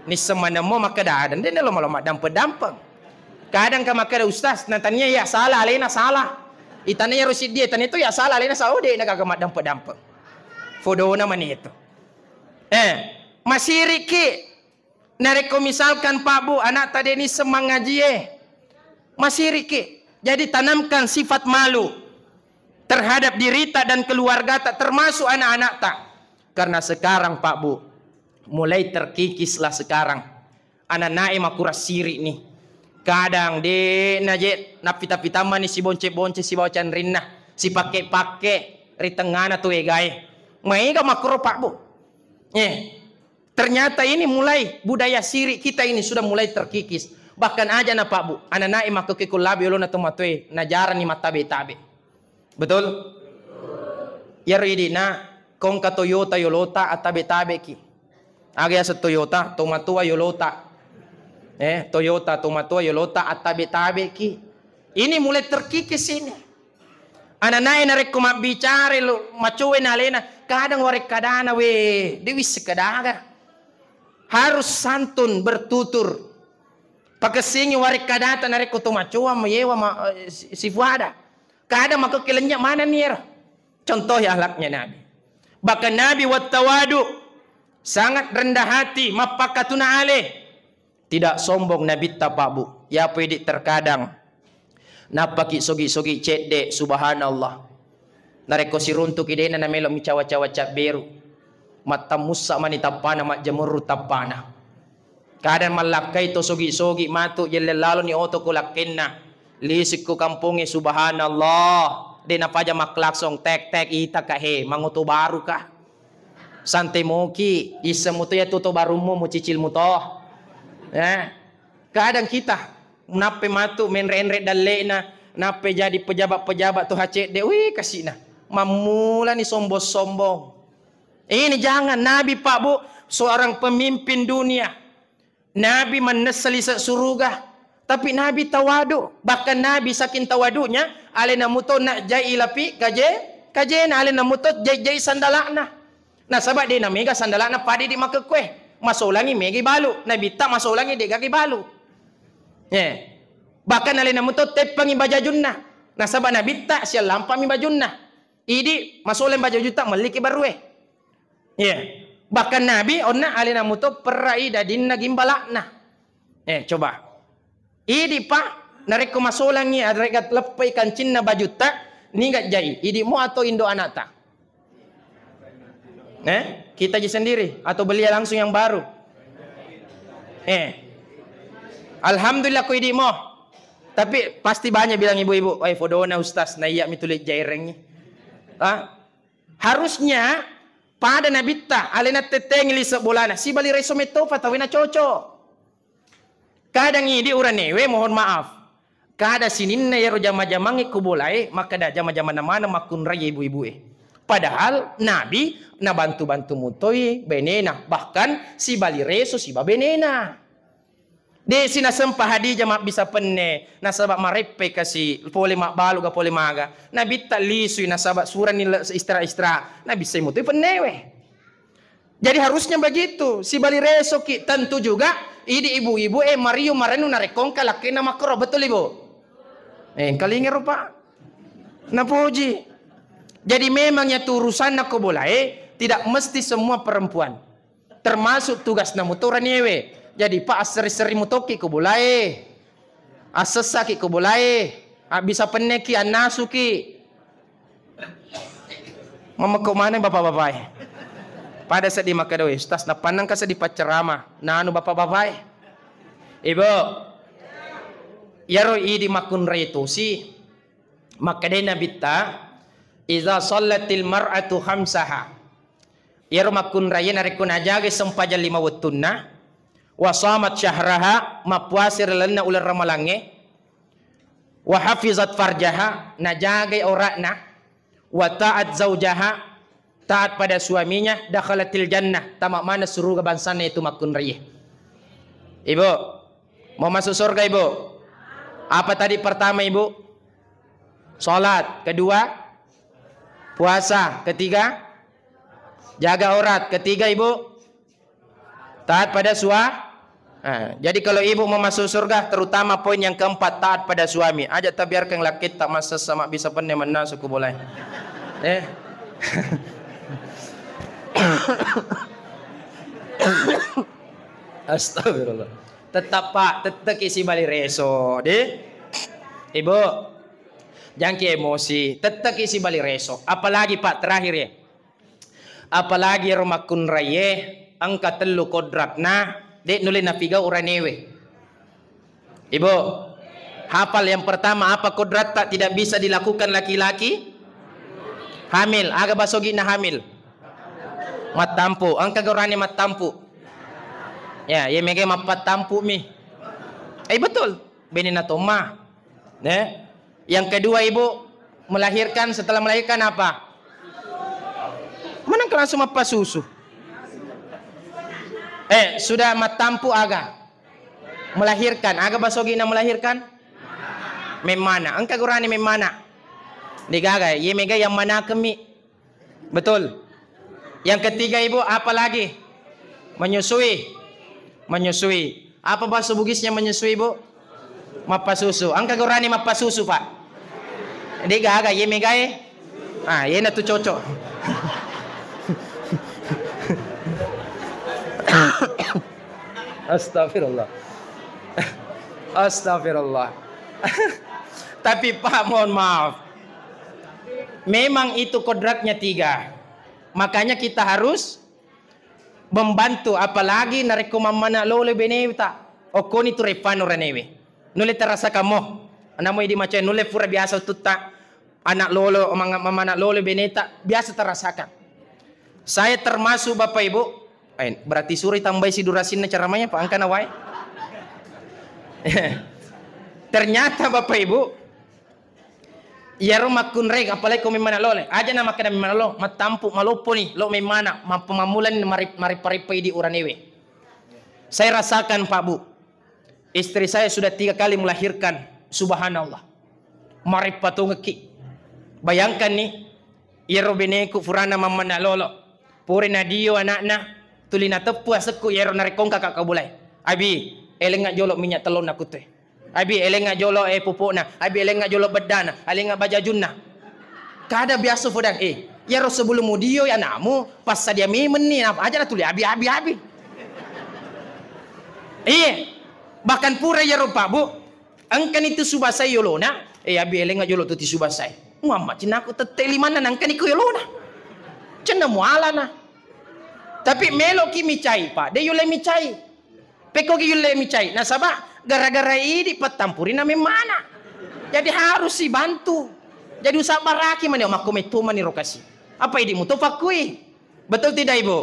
Nisseng manemmo makkeda ada, ndenne lo malo maddampeng-dampeng. Kadang ka makkeda ustaz, natania ya salah, alena salah. Itania ro siddi, itania tu ya salah, alena salah, oh, de' na gaga maddampeng-dampeng. Fodona mani itu. Eh, masiriki. Narekko misalkan Pak Bu, anakta de' nisseng mangajie, masiriki. Jadi tanamkan sifat malu terhadap dirita dan keluargata, termasuk anak-anakta. Karena sekarang Pak Bu, mulai terkikislah sekarang. Anak-anaknya makurang siri' nih. Kadang de' naje nappita-pitammani sibonce-bonce sibawa canrinna, sipake-pake ri tengngana tu egae. Maega makkuro Pak Bu. Eh, Ternyata ini mulai budaya siri' kita ini sudah mulai terkikis. Bahkan aja na Pak Bu, anak-anak makkokko labi olona tomatoe, najarani mattabe-tabe. Betul? Yaro idina, kongka Toyota yolota attabe-tabeki. Aga yaseng Toyota, tomatoa yolota. Eh, Toyota, tomatoa yolota attabe-tabeki. Ini mulai terkikis ini. Ananae narekko mabbicara lo, macowe na alena, kadang warekkadana, we, de' wisseng kadaga. Harus santun bertutur. Pakessingi warekkadata narekko to macowa, mayewa, ma-, eh, si-, sifuada. Kadang makkokko lennye' manenni ero. Contoh ya akhlaknya Nabi. Bahkan Nabi wattawadu, sangat rendah hati, mappakatuna ale. Tidak sombong Nabitta, Pak Bu. Yapo idi terkadang nappaki sogi-sogi cedde, subhanallah. Narekko siruntuki de'na namelo micawa-cawa cabberu. Mattammussa mani tappana, majjamurru tappana. Kadang mallakkai to sogi-sogi matu jelle laloni oto ko lakkenna. Lisikku kampongnge, subhanallah. De' napaja makklaksong, tek-tek, ita ka he, mangoto baru ka. Santai moki, isseng muto iya tu to barummu, mucicil muto. Eh, kadang kita, nappe matu menre-enre dalle'na, nappe jadi pejabat-pejabat tu hacedde, wih, kasihna. Mammulani sombong-sombong. Ini jangan, Nabi Pak Bu, seorang pemimpin dunia. Nabi mannessa lise' suruga, tapi Nabi tawadu. Bahkan Nabi saking tawadunya, alena muto najjai lapi kaje, kajena, alena muto jai-jai sandala'na. Nasaba de' namega sandala'na pada idi makkekkoe. Masolangi mega ibalu. Nabitta masolangi de' gaga ibalu. Eh. Bahkan alena muto teppangi bajajunna. Nasaba Nabitta siallampami bajunna. Idi masolang bajajutta melliki barue. Iya. Bahkan Nabi onna alena muto perrai dadinna gimbala'na. Eh, coba. Idi pa, narekko masolangi, narekko leppai kancinna bajutta, niga jai, idimu atau indo anakta? Eh, kita ji sendiri atau beli langsung yang baru? Eh. Alhamdulillah ko idimu. Tapi pasti banyak bilang ibu-ibu, "Wai, fodona ustaz, na iya mi tuli jairengi." Ah, Harusnya pada Nabitta, alena tettengi lise' bolana, sibali reso mettopa tauwe na cocok. Kadang idi uranewe, mohon maaf. Kada sininna iyaro jama-jamangnge ko bolae, makkeda jama-jamanna maneng makkunrai ibu-ibue. Padahal Nabi nabantu-bantu mutoi benena, bahkan sibali reso siba benena. De'si nasempa Hadijah mabbissa penne, nasaba mareppe kasi pole mabbalu ga pole maga. Nabitta lisui nasaba surani le-, istra-istra. Nabissai mutui pennewe. Jadi harusnya begitu. Sibali resoki, tentu juga idi ibu-ibu e mariu marennu narekko engka lakkenna makkoro, betul ibu? Eh, engkalinga rupa. Napuji. Jadi memang ya tu urusanna ko bolae tidak mesti semua perempuan. Termasuk tugasna muto uranewe. Jadi, Pak, asseri-seri mutoki ko bolae. Assessaki ko bolae. Abbisa penneki, annasuki. Mamekko maneng bapak-bapak e. Pada seddi makkedai, "Ustaz, napannangka seddi paccerama." Nanu bapak-bapak e. Ibu, iyaro idi makkunrai tosi. Makkedai Nabitta, "Iza sallatil mar'atu khamsaha." Iyaro makkunraie narekko najagai sempajang lima wettunna, wa shamat syahraha, mappuasa ri lalenna uleng Ramalangnge, wa hafizat farjaha, najagai auratna, wa ta'at zaujaha, taat pada suaminya, dakhalatil jannah, tama mana suruga bangsanna itu makkunraie. Ibu, mau masuk surga, Ibu? Apa tadi pertama, Ibu? Salat. Kedua, puasa. Ketiga, jaga aurat. Ketiga, Ibu, taat pada sua-, nah, jadi kalau ibu mau masuk surga, terutama poin yang keempat, taat pada suami. Aja tabiarkan laki tak masa sama bisa penne menna suku boleh. Eh. Astagfirullah. Tetap, Pak, teteki sibali reso, di. Ibu, jangki emosi, teteki sibali reso. Apalagi, Pak, terakhir ya. Apalagi ero makkunraie, engka tellu kodratna, de nulle napigau uranewe. Ibu, hafal yang pertama, apa kodrat tak tidak bisa dilakukan laki-laki? Hamil. Aga basogina hamil? Mattampu. Engka gorani mattampu? Ya, ye mega mappattampu mi. Eh, betul. Bene na tomma. Ne? Yang kedua, Ibu, melahirkan, setelah melahirkan apa? Menang langsung mappasusu. Eh, sudah mattampu aga? Melahirkan. Aga basogina melahirkan? Memmana. Engka gorani memmana? Digaga, ye mega yang mana kemi? Betul. Yang ketiga, Ibu, apa lagi? Menyusui. Menyusui. Apa bahasa Bugisnya menyusui, Bu? Mappasusu. Engka gorani mappasusu, Pak? De gaga, ye megae. Ah, yena tu cocok. Astagfirullah. Astagfirullah. Tapi, Pak, mohon maaf. Memang itu kodratnya tiga. Makanya kita harus membantu, apalagi narekko mammana lolo beneta. Okkoni tu repano ranewe. Nulle terasakammo. Namo idi macoe nulle pura biasa tutta anak lolo, mang-, mammana lolo beneta, biasa terasakan. Saya termasuk Bapak Ibu, eh, berarti suri tambai si durasinna ceramahnya, Pak, engkana wae. Ternyata Bapak Ibu, iyaro makkunrai, apalagi ko memmana lolo, aja na makkeda memmana lolo, mattampu maloppo ni, lo memmana, mappa-, mammulani mari-, marippa-rippa idi uranewe. Saya rasakan, Pak Bu, istri saya sudah tiga kali melahirkan, subhanallah. Marippa tongekki. Bayangkan ni, iyaro beneku furana mammana lolo. Pura nadio anakna, tuli nateppu asekku iyaro narekko engka ka kabulai. Abi, elengnga jolo minyak telurna kutue. Abi, elengnga jolo, eh, pupukna. Abi, elengnga jolo beddana. Elengnga bajajunna. Kada biasa fodang, eh, iyaro sebelum mudio ya namu, passadia memenni, apa aja na tuli abi, abi, abi. Iye, bahkan pura iyaro Pak Bu, engkani tu subasai yolona, eh, abi, elengnga jolo tu ti subasai. Muhammad, cinaku tette limanna, nangkani ko yolona. Cenna mualana. Tapi meloki micai, Pak, de yole micai. Pekkogi yulle micai, nasaba gara-gara idi pattampurina memmana. Jadi harus sibantu. Jadi usabbaraki mani, makko metto mani ro kasi. Apa idimu to fakkui? Betul tidak, Ibu?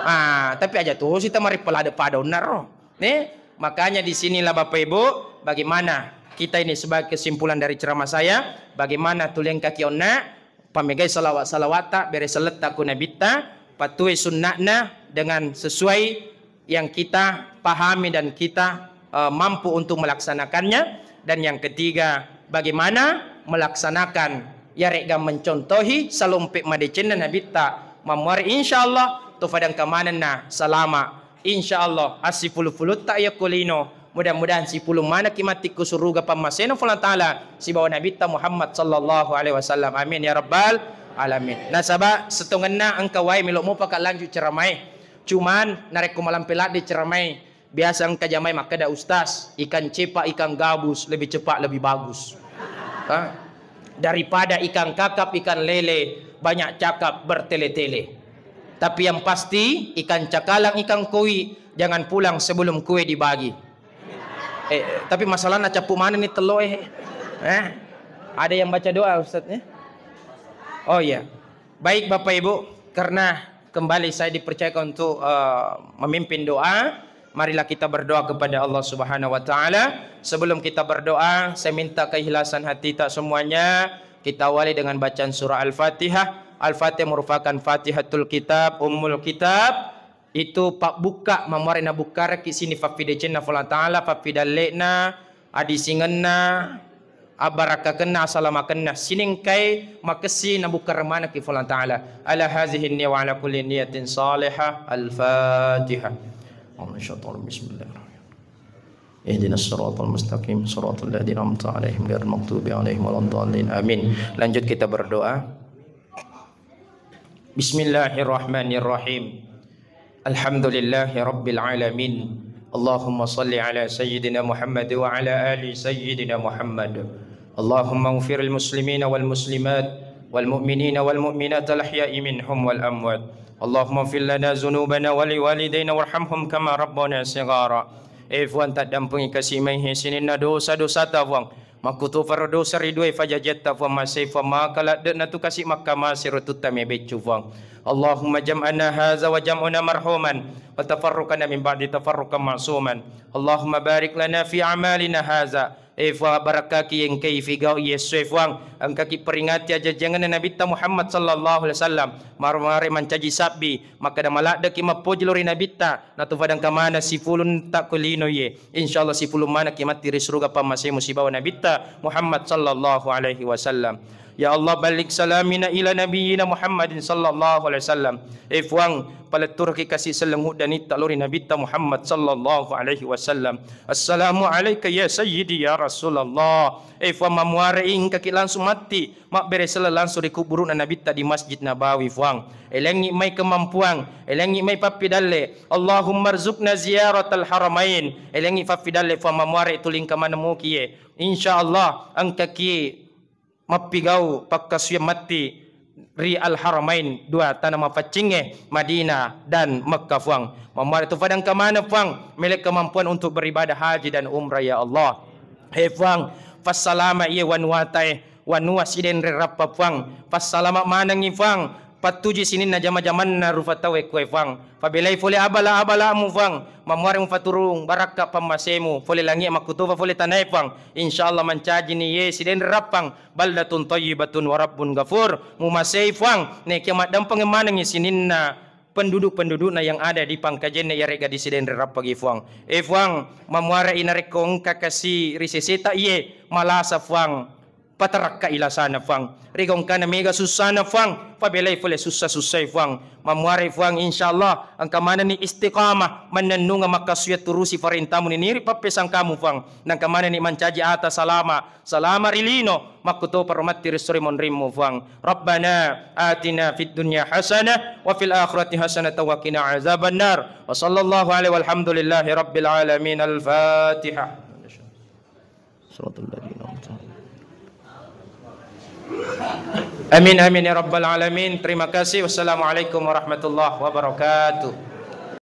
Ah, tapi aja to sita mari pelada pada onnaro. Nih, makanya di sinilah Bapak Ibu, bagaimana kita ini sebagai kesimpulan dari ceramah saya, bagaimana tuleng kaki onna, pamegai salawat-salawatta, bere selletta ku Nabitta, patuai sunna'na dengan sesuai yang kita pahami dan kita, eh, mampu untuk melaksanakannya. Dan yang ketiga, bagaimana melaksanakan, yaregga mencontohi salompe madecenna Nabitta mammuare, insyaallah to fadangka manenna salama. Insyaallah, assipulu-pulutta yakko lino, mudah-mudahan sipulung manekki matti ku suruga pammasena Puang Allah Taala sibawa Nabitta Muhammad sallallahu alaihi wasallam. Amin ya rabbal alamin. Nasaba setongenna engka wae melo mopaka lanjut ceramae. Cuman narekko malampe ladde ceramai, biasa engka jamai makkeda, "Ustaz, ikan cepak, ikan gabus lebih cepat, lebih bagus." Hah? "Daripada ikan kakap, ikan lele, banyak cakap bertele-tele. Tapi yang pasti, ikan cakalang, ikan koi, jangan pulang sebelum kue dibagi." Eh, tapi masalahnya cappu mana nih telo eh. Eh? Ada yang baca doa, Ustaz, ya? Oh iya. Baik, Bapak Ibu, karena kembali saya dipercayakan untuk, eh, memimpin doa, marilah kita berdoa kepada Allah Subhanahu wa Ta'ala. Sebelum kita berdoa, saya minta keikhlasan hati kita semuanya. Kita awali dengan bacaan surah Al-Fatihah. Al-Fatihah merupakan Fatihatul Kitab, Ummul Kitab. Itu pabbukka, mamuare nabukkaraki sini faffidecenna Fulang Ta'ala, faffidalle'na, adisingenna, abarakkakenna, asalamakenna. Sining engkae makessi nabukkareng manekki Fulang Ta'ala. Ala hazihi niyya wa ala kulli niyatin salihah. Al-Fatihah. Bismillahirrahmanirrahim. Ihdinas siratal mustaqim, siratal ladzina an'amta 'alaihim, ghairil maghdubi 'alaihim waladdallin. Amin. Lanjut kita berdoa. Bismillahirrahmanirrahim. Alhamdulillahi rabbil alamin. Allahumma salli ala sayyidina Muhammad wa ala ali sayyidina Muhammad. Allahumma ighfir lil muslimina wal muslimat, wal mu'minina wal mu'minat, al ahya'i minhum wal amwat. Allahumma ighfir lana dzunubana wa liwalidayna warhamhum kama rabbana shighara. E Fuang, taddampengi kasi maihe sininna dosa-dosata, Fuang. Makkutoparo dosa ri duae fajajiatta, Fuang, masei, Fuang, maka ladde'na tu kasi makkamase ro tutta mebeccu, Fuang. Allahumma jam'ana hadza wa jam'una marhuman, wa tafarruqana min ba'di tafarruqan ma'suman. Allahumma barik lana fi a'malina hadza. E Fuang, barakkaki engkai figau iye essoe, Fuang. Engkaki peringati ajajiangenna Nabitta Muhammad sallallahu alaihi wasallam. Marmare mancaji sabbi, makkeda maladdeki mappoji lo ri Nabitta, natu fadangka maneng sifulung takko lino iye. Insyaallah sifulung manekki matti ri suruga pammasemu sibawa Nabitta Muhammad sallallahu alaihi wasallam. Ya Allah, balligh salamina ila nabiyyina Muhammadin sallallahu alaihi wasallam. E Fuang, paletturaki kasi selleng uddanitta lo ri Nabitta Muhammad sallallahu alaihi wasallam. Assalamu alaika ya sayyidi ya Rasulullah. E Fuang, mamuare engkaki langsung matti mabbere selleng langsung ri kuburu'na Nabitta di Masjid Nabawi, Fuang. Elengngi mai kemampuan, elengngi mai pappidalle. Allahumma rzuqna ziyaratal haramain. Elengngi pappidalle, Fuang, mamuare tulingka maneng muki ye. Insyaallah engkaki mappigau pakkasuwiang matti ri Al-Haramain, dua tanah mapaccingnge, Madinah dan Mekah, Fuang. Mamuare tu fadangka maneng, Fuang, melek kemampuan untuk beribadah haji dan umrah, ya Allah. He Fuang, passalama iye wanuata e, wanua Sidenreng Rappa, Fuang. Passalama manengngi, Fuang. Pattuji sininna jama-jamanna rufa tau e kue, Fuang. Fabelai fole abala-abalamu, Fuang. Mamuare mufaturung barakka pammasemu fole langie makkutofa fole tanae, Fuang. Insyaallah mancajini ye Sidenreng Rappang, baldatun thayyibatun wa rabbun ghafur. Mumasei, Fuang, nekia maddampeng manengngi sininna penduduk-pendudukna yang ada di Pangkajenne iyarega di Sidenreng Rappagi, Fuang. E Fuang, mamuare i narekko engka kasi ri seseta iye malasa, Fuang, patarakka ilasana, Fuang. Rega engkana mega sussana, Fuang, pabelai fole sussa-sussai, Fuang. Mamuare, Fuang, insyaallah engka manenni istiqamah mannennunga makkasuwiang turusi parentamu niniri pappesangkamu, Fuang. Nangka manenni mancaji ata salama, salama ri lino, makkutoparo matti ri esso ri monrimmu, Fuang. Rabbana atina fid dunya hasanah wa fil akhirati hasanatan wa qina azabannar. Wa sallallahu alaihi walhamdulillahi rabbil alamin. Al-Fatihah. Siratal ladzina an'amta 'alaihim. Amin, amin ya rabbal alamin. Terima kasih. Wassalamualaikum warahmatullahi wabarakatuh.